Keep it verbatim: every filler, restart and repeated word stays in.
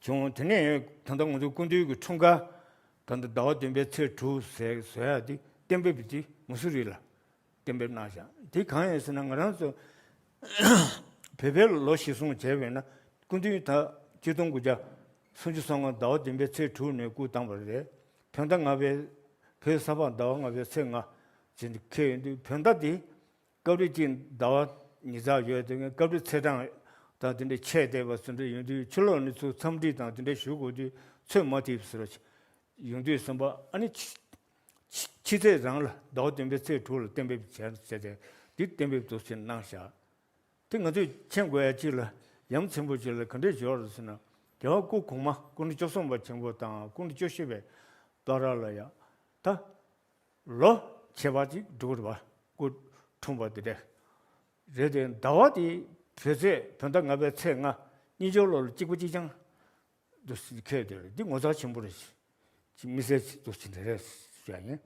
བྱུང་། དེ་ནས་ད་ལྟ་ང་ཚོའི་སྐུ་མདུན་གྱི་འཁྲུངས་སྐར་ད་ལྟ་ཟླ་བ་བདུན་པའི་ཚེས་དྲུག་ཟེར་བཟོ་ཡག་དེ་གཏན་འབེབས་དེ་མུ་སུ་རི་ལ་གཏན་འབེབས་གནང་བཞག་དེ་གང་ཡིན་ཟེར་ན། ང་རང་ཚོ་བོད་པའི་ལོ་གཞིར་བཟུང་བྱས་པས་ན། སྐུ་མདུན་ད་ཆིག་སྟོང་དགུ་བརྒྱ་སུམ་ཅུ་སོ་ལྔ་ཟླ་བ་བདུན་པའི་ཚེས་དྲུག་ནས་སྐུ་བལྟམས་པ་རེད། བོད་ཟླ་ལྔ་པའི་བོད་ས་ཕག་ཟླ་བ་ལྔ་པའི་ཚེས་ལྔ་ཅན་དུ་འཁེལ་ཡོང་དུས། བོད་ཟླ་འདི་སྐབས་རེ་གཅིག་ཟླ་བ་ཉིས་བརྩེགས་ཡོད་དེ། སྐབས་རེ་ཚེས་གྲངས་དང་དེ་འདྲ་ཆད་བསྡད་པ་སུ་འདྲ་ཡོང་དུས། ཕྱི་ལོགས་ནས་ཚུར་འཚམས་འདྲི་དང་དེ་འདྲ་ཞུ་དགོས་དུས་ཚོད་མ་ཐིག་ཟེར་བ་ཞིག་ཡོང་དུས་ཙམ་པ། ཨ་ནི་ཕྱི་ཕྱི་ཕྱི་ཚེས་རང་ལ་ཟླ་བ་བདུན་པའི་ཚེས་དྲུག་ལ་གཏན་འབེབས་བྱས་བྱས་ཏེ། འདི་གཏན་འབེབས་འདུག་ཅེས་གནང་བཞག་དེ་ང་ཚོས་མཁྱེན་དགོས་ཡ་གཅིག་ལ། ཡ་མཚན་པོ་གཅིག་ལ་ག་འདྲས་བྱུང་བ་རེད་ཟེར་ན། རྒྱལ་བ་སྐུ་གོང་མ་སྐུ་ཕྲེང་བཅུ་གསུམ་པ་ཆེན་པོ་དང་སྐུ་ཕྲེང་བཅུ་བཞི་པའི་བླ་རབས་ལ་ཡ་ད་ལོ་ཕྱེད་པ་ཅིག་འགྲོ་གི་རེད་པ། སྐུ་འཁྲུངས་པ་དེ་འདྲ་རེད་དེ། ཟླ་བ་དེ་བོད་ཚེས་བོད་ཟླ་ལྔ་པའི་ཚེས་ལྔ་གཉིས་སྦྱོར་ལོ་ལ་གཅིག་པ་གཅིག་རྐྱང་དུ་འཁེལ་དེ་རེད། འདི་ངོ་མཚར་ཆེན་པོ་རེད། ཅིག་དམིགས་བསལ་ཅིག་ཏུ་ཕྱིན་དེ་རེད་ཟེར་ཡ་ཡིན།